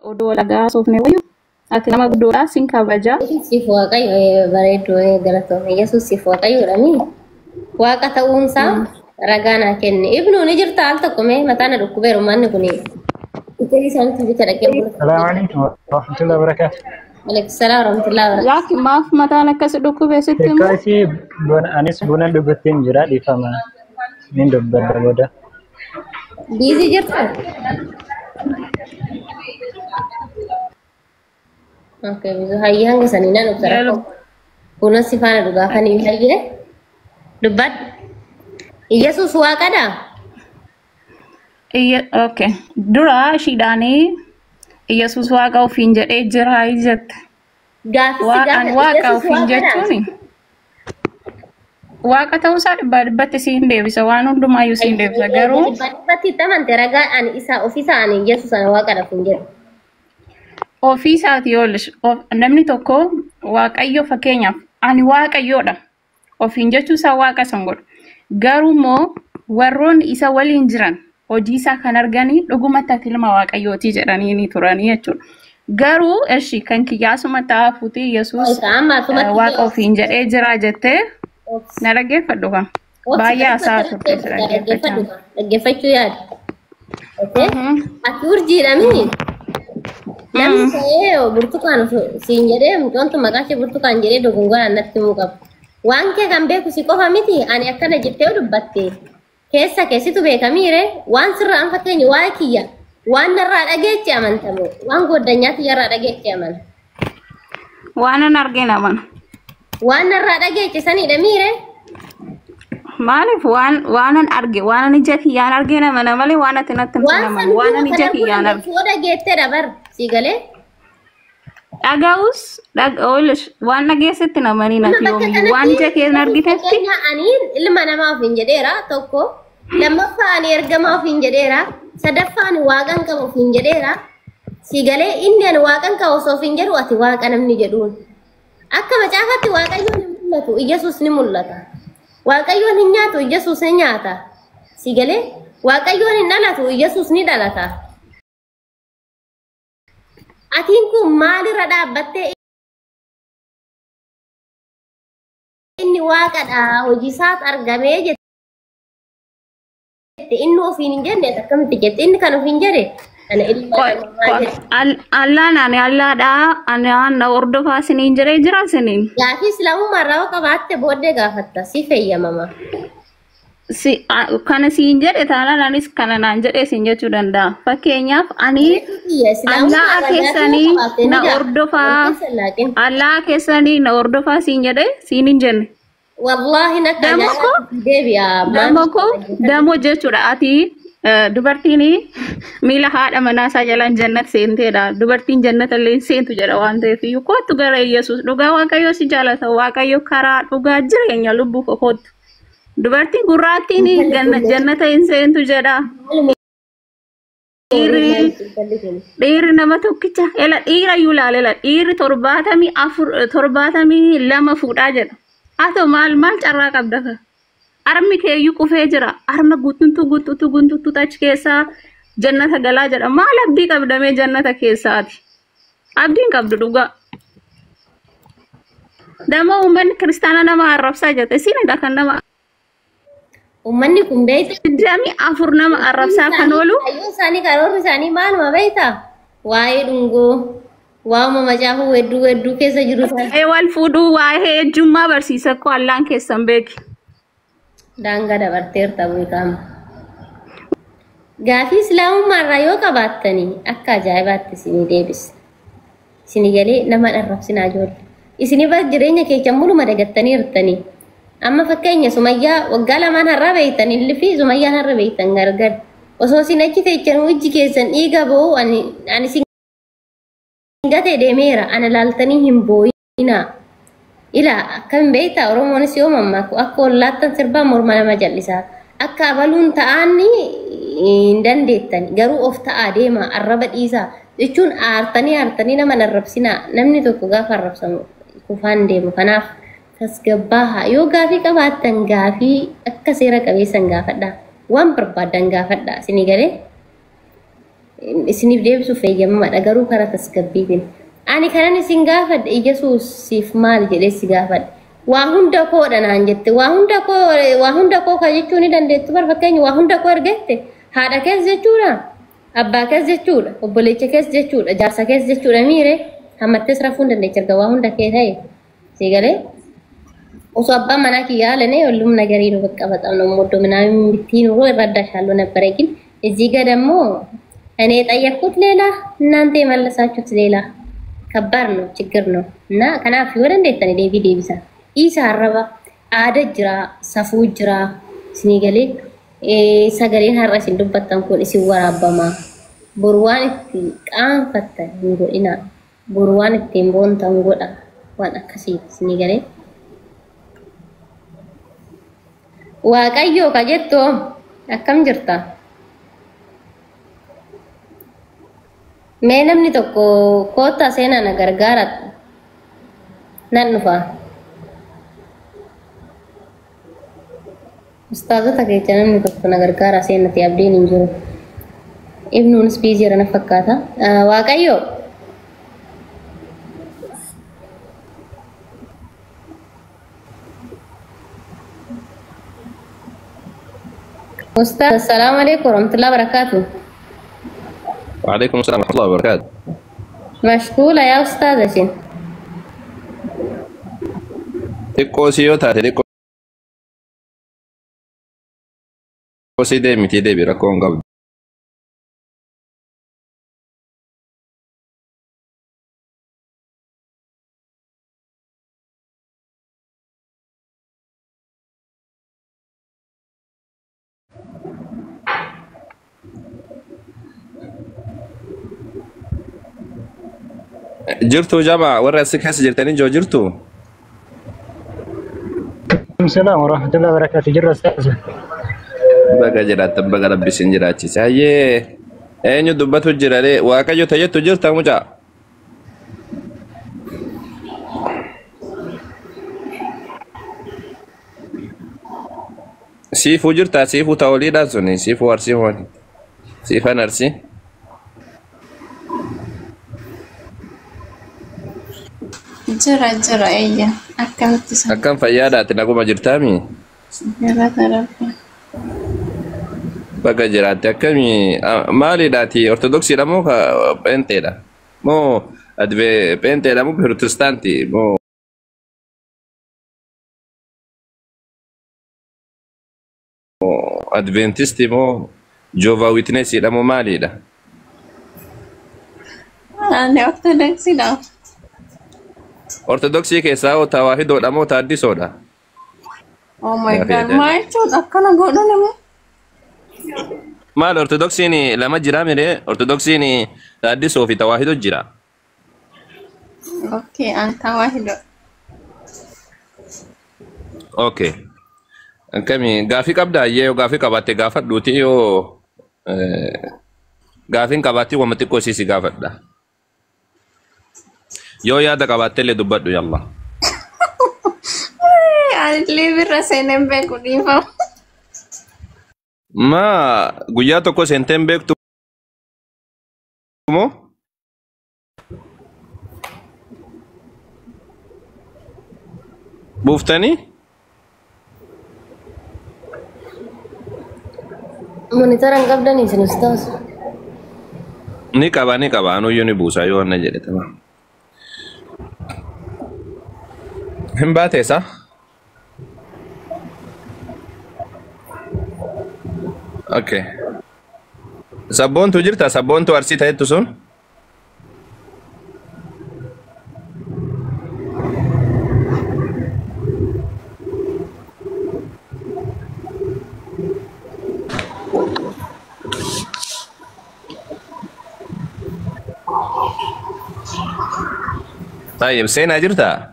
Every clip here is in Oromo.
Oduu walagaa soofne wayyu. Ati nama guddoodha sin kabaja. Yesuus siif waaqayyo bareedduu galatoome. Yesuus siif waaqayyoodha mi? Waaqa ta'uunsaa ragaa naa kenne. Ibnu ni jirta al tokko mee mataa na dhukkubeeru manni kun. Iterii isaaniitti bicha dhaqee bula. Salaamu alaikum warahmatullahi wabarakatuh. Alaikum salaam warahmatullahi wabarakatuh. Yaaki maaf mataan akkas dhukkube sitti Xiqqoo immoo? isii buna anis buna dhuguttiin jira dhiifama. Nin dubbadha booda. Biizii jirta? Okay, biizii hayyee hanga sanii nan obsa Hello. rakkoo. Kunis si faana dhugaafanii hayyee. Dubbadhu. Yesuus waaqadhaa? Iyya okay. Dura ishiidhaanii Iyyasuus waaqa ofiin jedhee jira jette. Gaafis si Waaqaan gaafadhe waaqa Yesuus ofiin waaqadhaa? jechuuni waaqa ta'uusaa dhibbaa dhibbatti siin deebisa waan hundumaayyuu siin deebisa garuu Dhibbaa dhibbatti itti amante ragaa ani isaa ofiisaa ani Yesuus ana waaqadha ofiin jedhu. Ofii isaatii oolish namni tokko waaqayyo fakkeenyaaf ani waaqayyoodha ofiin jechuu isaa waaqa san godhu garuu immoo warroonni isa waliin jiran hojii isaa kan arganii dhugumatti ati ilma waaqayyootii jedhanii ni turanii jechuudha. Garuu eshi kan kiyyaasuma ta'aa fuutii Yesuus Isa amma asumatti waaqa ofiin jedhee jira jettee obsi. na dhaggeeffadhu kan Obsi baay'ee haasa'aa dhaggeeffadhu turte si dhaggeeffachaa. dhaggeeffadhu dhaggeeffachuu yaada. Okay? Ati urjiidha mini? Namni ta'ee burtukaan siin jedhee mucoon tun maqaa ishee burtukaan jedhee dogongoraan natti himuu qaba. Waan kee kan beeku si qofa miti ani akkana jettee yoo dubbatte keessa keessitu beekamiire waan sirraa an fakkeenya waa'ee kiyya waan narraa dhageechi amantamu waan goddanyaa kiyyarraa dhageechi amana. Waan an argina mana. Waan narraa dhageechi sanidha miire. Maaliif waan waanan arge waanan ija kiyyaan arge nama malee waan ati natti himte Waan nama san waanan dura ija kana kiyyaan dura arge. yoo dhageettedha bar si galee. Dhaga'us dhaga'uus waan dhageessetti namanii Amma nati bakka yoomiyyuu waan kanatti ija keen argitetti fakkeenya ani ilma namaa ofiin jedheera tokko lammaffaa ani ergamaa ofiin jedheera sadaffaa ani waaqan qaba ofiin jedheera si galee inni ani waaqan qaba osoo ofiin jedhu ati waaqa namni jedhuun akka macaafatti waaqayyoon hin mul'atu Iyyasuus ni mul'ata waaqayyoon hin nyaatu Iyyasuus ni nyaata si galee waaqayyoon hin dhalatu Iyyasuus ni dhalata atiin kun maalirra dhaabbattee inni waaqadha hojii isaas argamee jette inni ofiin hin jenne ati akkamitti jette inni kan ofiin jedhe ana ilma namaa jedhe. Allaan ani allaadhaa ani na hordofaa isiniin jedhee jira isiniin. Gaafii islaamummaa irraa yoo qabaatte booddee gaafatta si fayyamama. Si kana siin jedhe taanaan anis kana naan jedhe siin jechuu danda'a. Fakkeenyaaf ani Biyya islaamummaa allaa irraa gaafii yoo keessanii qabaatte ni na gaafatta. hordofaa Walkeessa hin laaqin. allaa keessanii na hordofaa siin jedhe siin hin jenne. Wallaahi akka Dammo koo ajaa'ibaatti deebi'a. Maal dammo koo dammo jechuudha ati dubartiin miila haadha manaa isaa jalaan jannat seenteedha. Dubartiin jannata illee hin seentu jedha waan ta'eef iyyuu kottu gara Yesuus dhugaa Waaqayyo si jaalata Waaqayyo karaa dhugaa jireenya lubbuu koo kottu. Dubartiin gurraattiin intalli kun jannata hin seentu jedha. maaluma Dhiirri intalli kun. dhiirri nama tokkicha ela dhiira iyyuu ilaalela dhiirri 74 72 fuudhaa jedha. Haa ta'u maal maal carraa qabda ka? Armi keeyyuu qufee jira. Arma guutuntu guututu guututu achi keessaa jannata galaa jedha. Maal abdii qabdamee jannata keessaati? Abdiin qabdu dhugaa. Dama uummanni kiristaanaa nama arrabsaa jette. Isinidha kan nama Uummanni kun beekta 24 nama arrabsaa kan oolu. Kaayyoon isaanii karoorri isaanii maaluma beektaa? Waa'ee dhungoo, waa'uma macaafuu weedduu weedduu keessa jiru sana Waa'ee wal fuudhuu waa'ee ejjummaa barsiisa koo allaan keessan beeki. daangaa dabarteerta beekama. Gaafii islaamummaa irraa yoo qabaattanii akka ajaa'ibaatti isinii deebisa. Isinii galee nama dharrabsinaa ijoollee. Isinii bara jireenya keessan muluma dagattanii jirtanii. Amma fakkeenya Sumayyaa waggaa lamaan har'a beektan illi fi Sumayyaan har'a beektan gargar. Osoo isin achi teechanuu ijji keessan dhiiga boo'u ani ani isin gatee deemeera ana laaltanii hin boo'inaa. Ilaa akkam beektaa Oromoonis yoo mammaaku akka ollaattan sirbaa morma nama jal'isaa. Akka abaluun ta'aanni hin dandeettan garuu of ta'aa deema arraba dhiisaa jechuun aartanii aartanii nama hin arrabsinaa namni tokko gaafa arrabsamu kufaan deemu kanaaf tasgabbaahaa yoo gaafii qabaattan gaafii akka seera qabeessan gaafadhaa waan barbaaddan gaafadhaa isinii galee. Isiniif deebisuuf eeyyamamaadha garuu karaa tasgabbiitiin. Ani kanan isin gaafadhe Iyyasuus siif maal jedhee si gaafadhe. Waa hunda koodha naan jette. Waa hunda koo, waa hunda koo ka jechuu ni dandeettu bar. Fakkeenya waa hunda koo ergette haadha kees jechuudha. Abbaa kees jechuudha. Obboleecha kees jechuudha. Jaarsa kees jechuudha miire. Hammattees rafuu hin dandeecha erga waa hunda kee ta'e. Si galee? Osoo abbaan manaa kiyya አለ ሁሉም ነገር ነው፣ በቃ በጣም ነው የምወደው ምናምን ብትይ ኑሮ እረዳሻለሁ ነበረ። ግን እዚህ ጋር ደግሞ እኔ የጠየቅኩት ሌላ፣ እናንተ የመለሳችሁት ሌላ። ከባድ ነው፣ ችግር ነው። እና kanaaf yoo dandeettan deebii deebisa. Dhiisa arraba, aada jira, safuu jira. Isinii galee, sagaleen har'a isin dubbattan kun isin waraabama. Boru waan itti qaanfattan hin godhina. Boru waan ittiin boontan godha. Waan akkasiiti, isinii galee. Waaqayyoo ka jettu akkam jirta? Mee namni tokko koottaa seenaa na gargaara. Nan dhufa. Ustaazota keessa namni tokko na gargaara seenati, abdiin hin jiru. Ibnuunis busy na fakkaata. Waaqayyoo. Ustaaz, assalaamu alaikum warahmatullahi wabarakatuh. وعليكم السلام ورحمة الله وبركاته. مشغولة يا أستاذة. Xiqqoo si yoo taate xiqqoo si deemiti, deebi, rakkoo hin qabdu. Jirtu jamaa warra as keessa jirtanii joo jirtu. السلام ورحمة الله وبركاته. Jirra ustaaz. Baga jiraattan, baga rabbi isin jiraachise. Hayyee, eenyu dubbatu jira ree? Waaqayyo tajettu jirta mucaa? Siifuu jirta? Siifuu ta'oliidhaan suni siifuu arsii hooni. Siifan arsii. Jira jira, eeyya, akkamitti san. Akkam, fayyaadhaati, naguma jirtaami? Galata Rabbi. Baga jiraatte. Akkami, maaliidhaati, ortodoksiidha moo pheenxeedha? Moo pheenxeedha moo pirootestaantii moo adventistii moo Jehovah Witnessiidha moo maaliidha? Ani ortodoksiidha. Ortodoksii keessaa hoo tawaahidoodha moo taaddisoodha? Oh my Gaaffii God, ajaa'iba. maal jechuun akkana godhu nama? Maal, ortodoksiin lama jira miree? Ortodoksiin taaddisoo fi tawaahidoo jira. Okay, an tawaahido. Okay. Akkami, gaafii qabdaa? Ayyee, yoo gaafii qabaatte gaafadhuuti, yoo gaafiin qabaatte wama xiqqoo siisi gaafadha. Yoo yaada qabaatte illee dubbadhu, yalla. Ani illee birra seeneen beeku, dhiifama. Ma guyyaa tokko seenteen beektu moo? Buuftanii? Monitara hin qabdanii isin ustaaz? Ni qaba, ni qaba, anuyyuu ni buusa yoo anna jedhe tama. Hin baateessa? Okay. Sabboontu jirta? Sabboontu arsii ta'ettu sun? Tayyib, seenaa jirta?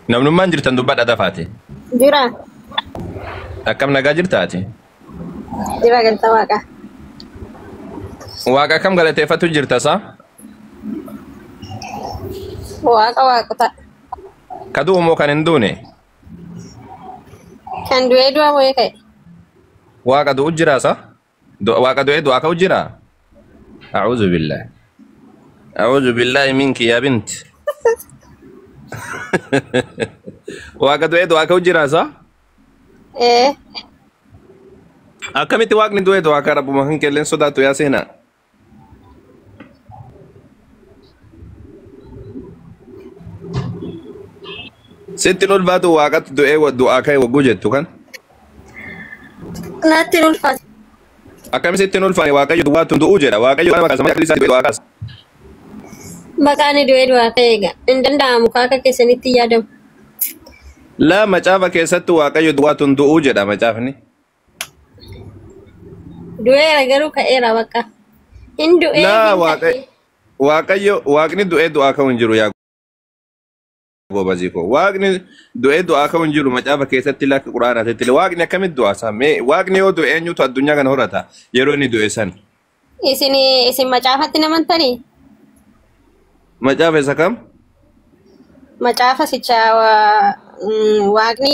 Namnummaan jirtan dubbadha dafaati. Jira. Akkam, nagaa jirtaati? Jira, galata Waaqa. Waaqa akkam galateeffatu jirta sa? Waaqa waaqota. Ka du'u moo kan hin duune? Kan du'ee du'a moo'ee ka'e. Waaqa du'u jira sa? Waaqa du'ee du'aa ka'u jira? A'uudhu billahi. A'uudhu billahi minki yaa binti. Waaqa du'ee du'aa ka'u jira saa? Ee. Akkamitti waaqni du'ee du'aa ka'a rabbuma kan kelleen sodaattu yaa seenaa? Sitti hin ulfaatu waaqatu du'ee du'aa ka'e wagguu jettu kan? Natti hin ulfaatu. Akkami sitti hin ulfaane waaqayyo duwwaatu du'uu jedha. Waaqayyo nama kaasa malee isaa du'ee du'aa kaasa. Maqaan du'ee du'aa ka'e egaa. Hin danda'amu akka keessanitti yaadamu. Laa macaafa keessatti waaqayyo duwwaatu du'uu jedha macaafni. Du'eera garuu ka'eera bakka. Hin du'ee Laa hin ka'e. Waaqayyo waaqni du'ee du'aa ka'u hin jiru yaa goobazii koo. Waaqni du'ee du'aa ka'u hin jiru macaafa keessatti lakka quraanaatitti. Waaqni akkamitti du'aa isaa? Mee waaqni yoo du'e eenyutu addunyaa kana horata yeroo inni du'e san? Isin macaafatti namantanii? Macaafa isa kam? Macaafa sicha waaqni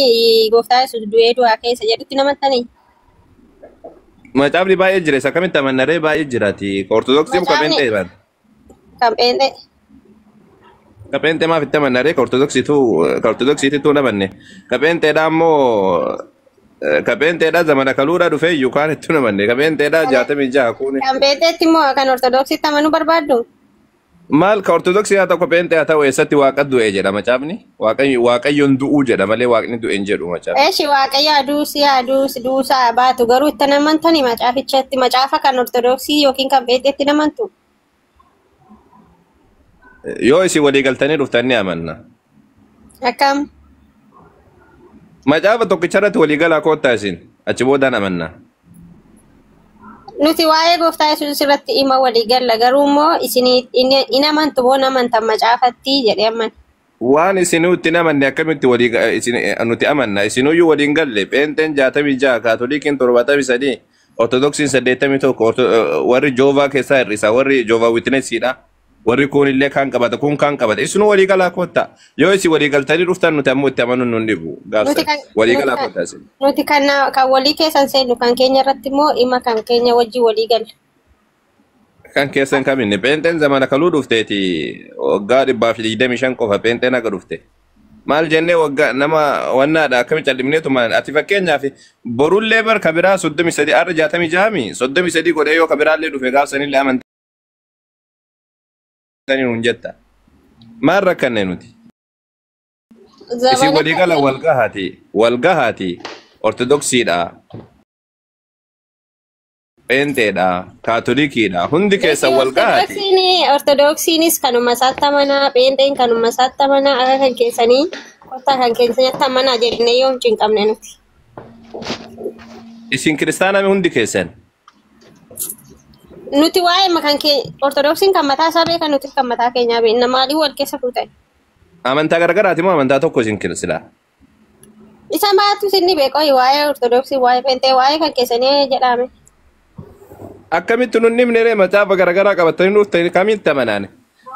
gooftaa Yesuus du'ee du'aa keessa jedhutti namantanii? Macaafni baay'ee jira isa kamitti amannaree baay'ee jiraati. Ortodoksii moo Macaafni qapheenxee baan? kan pheenxee. Qapheenxee maaf itti amannaree ka ortodoksiitu ka ortodoksiititu namanne. Qapheenxeedhaa immoo qapheenxeedhaa zamana kaluudhaa dhufee iyyuu kaan itti namanne. Qapheenxeedhaa 66 kuuni. Kan pheenxeetti immoo kan ortodoksiitti amanuu barbaaddu? Maal ka ortodoksii haa ta'u ka pheenxee haa ta'u eessatti waaqa du'e jedha macaafni. Waaqayyoon du'uu jedha malee waaqni du'e hin jedhu macaafni. Eeshi waaqayyo aduusi aduusi duusaa baatu garuu itti namantanii macaafichatti macaafa kan ortodoksii yookiin kan pheenxeetti namantu? Yoo isin walii galtanii dhuftan ni amanna. Akkam? Macaafa tokkicha irratti walii galaa koottaa isin achi boodaan amanna. Nuti waa'ee gooftaa Yesuus irratti dhimma walii galla garuu immoo isin in amantu moo amantan macaafatti jedhee aman. Waan isinuu itti amanne akkamitti walii isin nuti amanna isinuyyuu waliin galle pheenxeen 66 kaatolikiin 73 ortodoksiin 81 warri joovaa keessaa hir'isa warri joovaa wiitnesiidha warri kun illee kaan qabata kun kaan qabata isinuu walii galaa koottaa yoo isin walii galtanii dhuftan nuti ammoo itti amanuun nun dhibu Nuti gaafsan kan walii nuti galaa kan koottaa isin. nuti kan kan walii keessan seennu kan keenya irratti immoo dhimma kan keenya wajjin walii galla. Kan keessan kaminne pheenxeen zamana kaluu dhufteeti waggaa 125 qofa pheenxeen haga dhufte. Maal jennee waggaa nama wannaadha akkami callimneetumaan ati fakkeenyaaf borullee bar kabiraa 33 arra 66 33 godhee yoo kabiraallee dhufe gaafsanillee amantanii nuun jetta. Maal rakkanne nuti? Isin Zamana walii gala wal gahaati wal gahaati ortodoksiidha pheenxeedha kaatolikiidha hundi Nuti keessan wal gahaati. Ortodoksiinis kanuma isaatti amanaa, pheenxeen kanuma isaatti amanaa, akka kan keessanii kottaa kan keessanitti amanaa jennee yoom cinqabne nuti. Isin kiristaanaa hundi keessan. Nuti waa'ee kan kee ortodoksiin kan mataa isaa beekan nuti kan mataa keenyaa beekna maaliif wal keessa fuutan? Amantaa garagaraati moo amantaa tokko isin silaa? Isa maatu isin beeku waa'ee ortodoksii waa'ee pheenxee waa'ee kan keessanii jedhame. Akkamitti nun himne ree macaafa garagaraa qabatanii dhuftanii kamitti amanaane?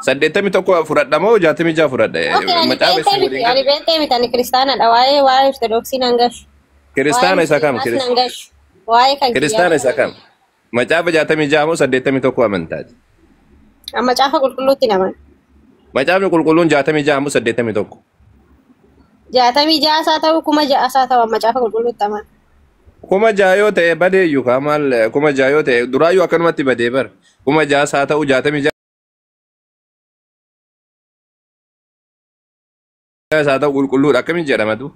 81 fudhadha moo 66 fudhadha? Okay, ani Macaafa pheenxee isin miti, waliin ani galu. pheenxee miti, ani kiristaanadha. Waa'ee ortodoksii nan gashu. Waa'ee Kiristaana isa kam? musliimaas nan gashu. Waa'ee kan kiyyaa Kiristaana isa kam? Macaafa 66 moo 81 amantaati? Macaafa qulqulluutti naman. Macaafni qulqulluun 66 moo 81? 66 isaa ta'u 6000 isaa ta'u macaafa qulqulluutti aman. 6000 yoo ta'e badee iyyuu kaa maal 6000 yoo ta'e duraayyuu akkanumatti badee bar 6000 isaa ta'u 66 isaa ta'u qulqulluudha akkamiin jedhamatu?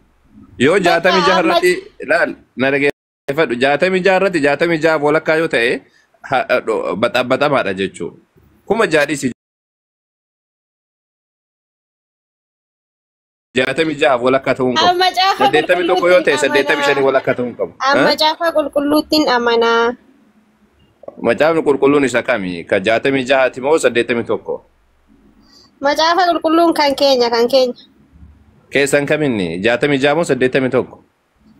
Yoo Bakka 66 amma irratti laal na dhaggeeffadhu 66 irratti 66 walakkaa yoo ta'e baxaxamaadha jechuudha. 6000 dhiisi 66 walakkaa ta'uu hin qabu. Macaafa 81 yoo ta'e qulqulluutti 85 walakkaa ta'uu hin qabu. Macaafa qulqulluuttiin amanaa. Macaafni qulqulluun isa kami? Ka 66 moo 81? Macaafa qulqulluun kan keenya kan keenya. Keessan kaminni? 66 moo 81?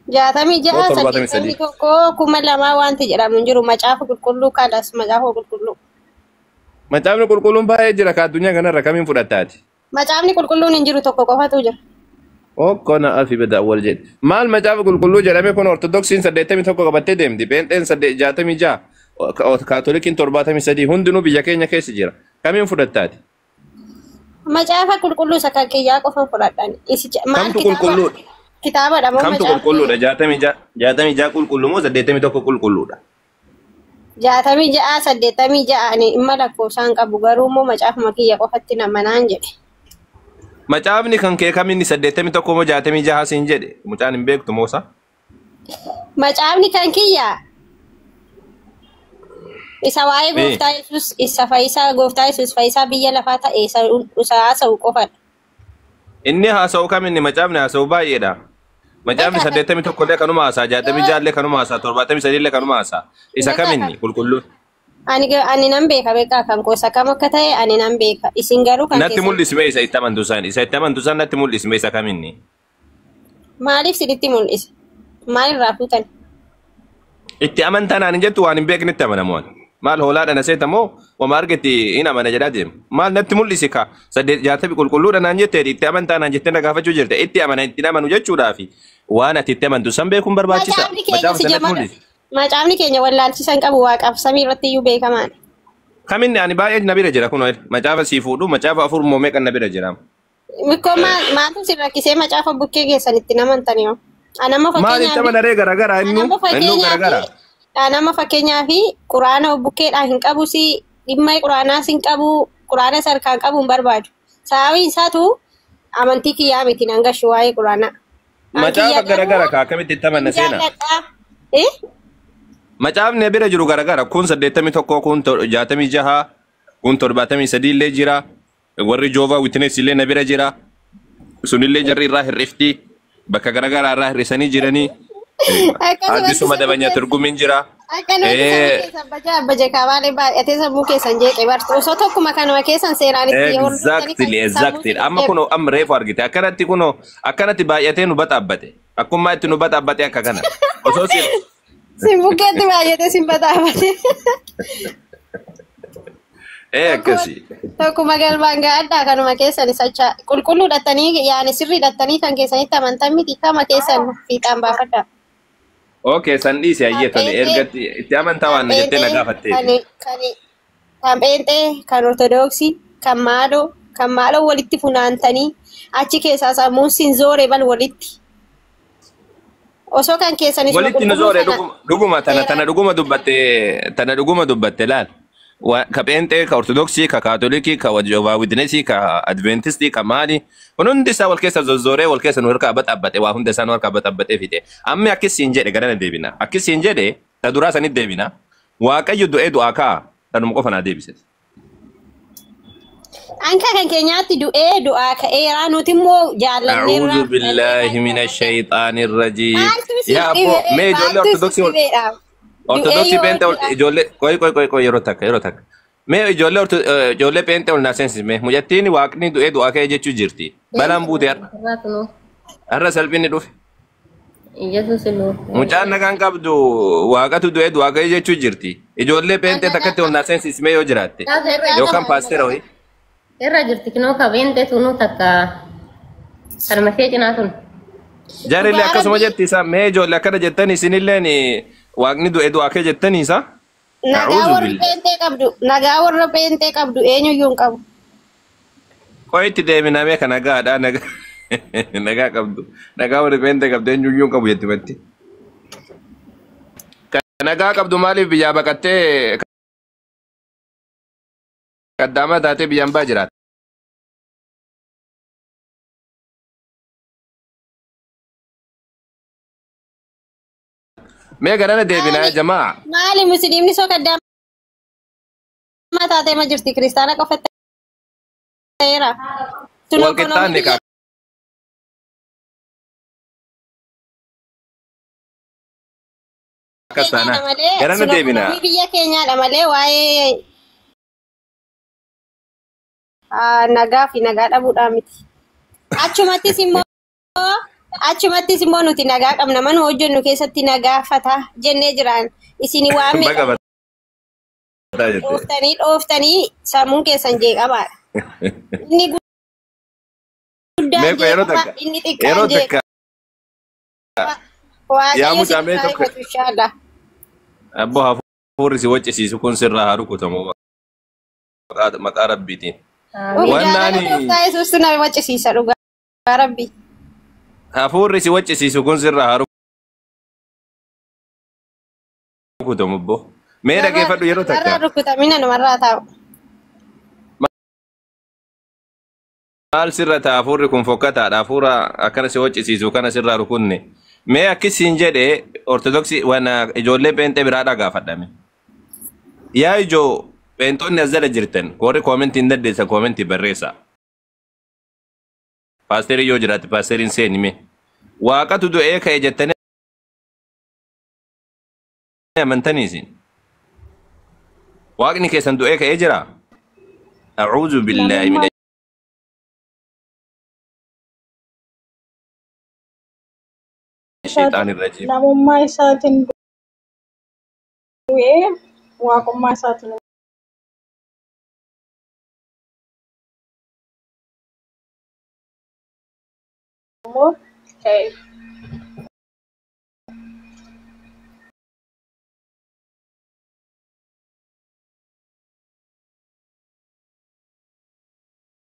66 Moo 73? 81 2000 wanti jedhamu hin jiru macaafa qulqulluu kanas macaafa qulqulluu. Macaafni qulqulluun baay'ee jira ka addunyaa kanarra kamiin fudhattaati? Macaafni qulqulluun hin jiru tokko qofatu jira. Okkona afi bada awwal jedhe. Maal macaafa qulqulluu jedhame kun ortodoksiin 81 qabattee deemti. Pheenxeen 66. Kaatolikiin 73 hundinuu biyya keenya keessa jira. Kamiin fudhattaati? Macaafa qulqulluu isa kan kiyyaa qofan fudhadhan. Maal Kamtu kitaaba qulqulluudha? kitaabadha moo Kamtu macaafni? qulqulluudha? 66 qulqulluu moo 81 qulqulluudha? 66 86 ani dhimma lakkoofsaan qabu garuu immoo macaafuma kiyya qofatti namanaan jedhe. Macaafni kan kee kaminni 81 moo 66 siin jedhe? Mucaan hin beektu moosa? Macaafni kan kiyya isa waa'ee gooftaa Yesuus isa fayyisaa gooftaa Yesuus fayyisaa biyya lafaa ta'e isa haasa'u qofadha. Inni haasa'u kaminni macaafni haasa'u baay'eedha. Macaafni 81 illee kanuma haasa'a, 66 illee kanuma haasa'a, 73 illee kanuma haasa'a. Isa kaminni qulqulluun? Ani nan beeka beekaa kan koo isa kam akka ta'e ani nan beeka. Isin garuu kan Natti keessan mul'isme isa itti amantu san. Isa itti amantu san natti mul'isme isa kaminni? Maaliif sinitti mul'isa? Maalirraa fuutan? Itti amantaa naan hin jettu waan hin beeknetti amanamu ani. Maal hoolaadha na seeta moo wama argetti hin amana jedhaa deema. Maal natti mul'isi ka 8 60 qulqulluudha naan jettee itti amantaa naan jettee na gaafachuu jirte. Itti amana itti amanu jechuudhaafi waan ati itti amantu san beekuun barbaachisa. Macaafni keenya Macaafa si san natti jamara. mul'isi. Macaafni keenya wallaalchisa hin qabu waaqaaf samii irratti iyyuu beekamaadha. Kaminni ani baay'ee na bira jira kun macaafa sii fuudhu macaafa afur moo meeqa na bira jira. Mikkoo maaltu si rakkisee macaafa bukkee keessan itti namantani yoo? Anamma Maal itti fakkeenyaaf amanaree garagaraa innu anamma innuu fakkeenyaaf garagaraa. anamma fakkeenyaaf quraana bukkeedhaa hin qabu si dhimma quraanaas hin qabu quraana sarkaan qabu hin barbaadu. Sababiin isaatu amantii kiyyaa miti nan gashu waa'ee quraanaa. An Macaafa kiyya garuu garagara ka akkamitti itti amanna hin seenaa? jaalladha. Eh? Macaafni bira jiru garagara kun 81 kun 66 kun 73 illee jira. Warri Joovaa Witness illee na bira jira. Sunillee jarri irraa hir'ifti. Bakka garagaraa irraa hir'isanii jiranii. Akkasumatti Addisuma sammuu dabanya keessa turgumiin jira. akkanumatti sammuu keessan baja abbaje kaabaalee baay'atee sammuu keessan jeeqe bartu osoo tokkuma kanuma keessan seeraan itti hordoftanii kan Exactly, sammuu exactly. isin Amma jeequ. kunoo amma reefu argite. Akkanatti kunoo akkanatti baay'atee nu baxaabbate. Akkummaa itti nu baxaabbate akka kana. Osoo si Sin bukkeetti baay'atee sin baxaabate. Akkasii. Tokkuma galmaan ga'adhaa kanuma keessan isacha qulqulluu hidhattanii yaani sirrii hidhattanii kan keessanitti amantan miti kama keessan fiixaan baafadha. Okay, san dhiisi Kan hayyee tole. pheenxee Erga itti amantaa kan waan na jettee na pheenxee gaafatteeti. kan kan pheenxee kan ortodoksii kan maaloo walitti funaantanii achi keessaa sammuun sin zoore bal walitti. Osoo kan keessan isuma Walitti nu qulqulluu zoore sana dhuguma tana tana seeraan dhuguma dubbatte tana dhuguma dubbatte laal. Ka pheenxee ka ortodoksii ka kaatolikii ka Jehovah Witnessii ka adventistii ka maali kun hundi isaa wal keessa zozzooree wal keessa nu harkaa baxaabbate waa hunda isaa nu harkaa baxaabbatee fide. Ammi akkasiin jedhe garana deebina. Akkasiin jedhe ta duraa sanit deebina. Waaqayyo du'ee du'aa ka'a tanuma qofa naa deebise. Anka kan keenyaatti du'ee du'aa ka'eeraa nuti immoo jaallanneerraa أعوذ بالله من الشيطان الرجيم Maaltu isin يا أبو dhibee? mee ijoollee Maaltu isin ortodoksii wal dhibeedha? Du'ee ortodoksii yoo peenxee du'a ijoollee qoy qoy qoy qoy yeroo takka yeroo takka mee ijoollee ijoollee peenxee ol naa seensisme mucattiin waaqni du'ee du'aa ka'e jechuu jirti balaan buute har'a Irraa kunoo har'a salphinni dhufe Yesuus nu. mucaan nagaan qabdu waaqatu du'ee du'aa ka'e jechuu jirti ijoollee peenxee takkatti ol naa seensisme yoo jiraatte Gaafa irra yookaan paasteera wayii irra jirti kinoo ka beente tunu takka kanuma ishee cinaa tun. Jaarillee Dhugaa akkasuma rabbii jetti isa mee ijoollee akkana jettanii isinilleen waaqni du'ee du'aa ka'e jettanii isa nagaa A'uudhu warri billah. pheenxee qabdu nagaa warra pheenxee qabdu eenyuyyuu hin qabu. Qoyitti deebinaa mee ka nagaadha nagaa nagaa qabdu nagaa warri peenxee qabdu eenyuyyuu hin qabu jetti batti. Ka nagaa qabdu maaliif biyyaa baqattee kaddaamaa taatee biyyaan baa jiraata. Mee garana deebinaa Maali jamaa. maali musliimni soo kaddaama taatee ma jirti kiristaana qofa ta'eera. Tun Wal ekonoomii qixxaanne biyya ka akkas keenyaadha taanaan. malee Garana sun deebinaa. ekonoomii biyya keenyaadha malee waa'ee nagaa fi nagaa dhabuudhaa miti. Achumattis immoo nuti nagaa qabna mana hojjennu keessatti nagaa fata jennee jiraan isin waan Baga meeqa bataa jette. dhooftanii dhooftanii sammuun keessan jeeqamaadha. Inni guddaan Mee yeroo jeeqama takka inni xiqqaan yeroo jeeqama. takka yaa Waaqayyo mucaa mee isin haa tokko ifatu inshaalla. abboo haa Hafuurri si waccisiisu kun sirraa haa rukutamu maqaa Rabbiitiin. Amiin. Wannaan Jaalala gooftaa Yesuustu na waccisiisa dhugaa Rabbi. Hafuurri si waccisiisu kun sirraa haa rukutamu obbo. Mee dhaggeeffadhu yeroo Narraa takka. rukutamina namarraa taa'u. Maal sirra ta'a hafuurri kun fokkataadha. Hafuura akkana si waccisiisu kana sirraa rukunne. Mee akkisiin jedhee Ortodoksii wana ijoollee pheenxee biraa dhagaafadhame. Yaa ijoo pheenxonni as jala jirtan warri koomentii hin dandeessan koomentii barreessaa. Paasterii yoo jiraate paasteriin seenime. Waaqatu du'ee ka'e jettanii amantanii isin. Waaqni keessan du'ee ka'ee jira. A'uudhu billaahi mina shayxaani rajiim. Namummaa isaatiin du'ee waaqummaa isaatiin immoo ka'e.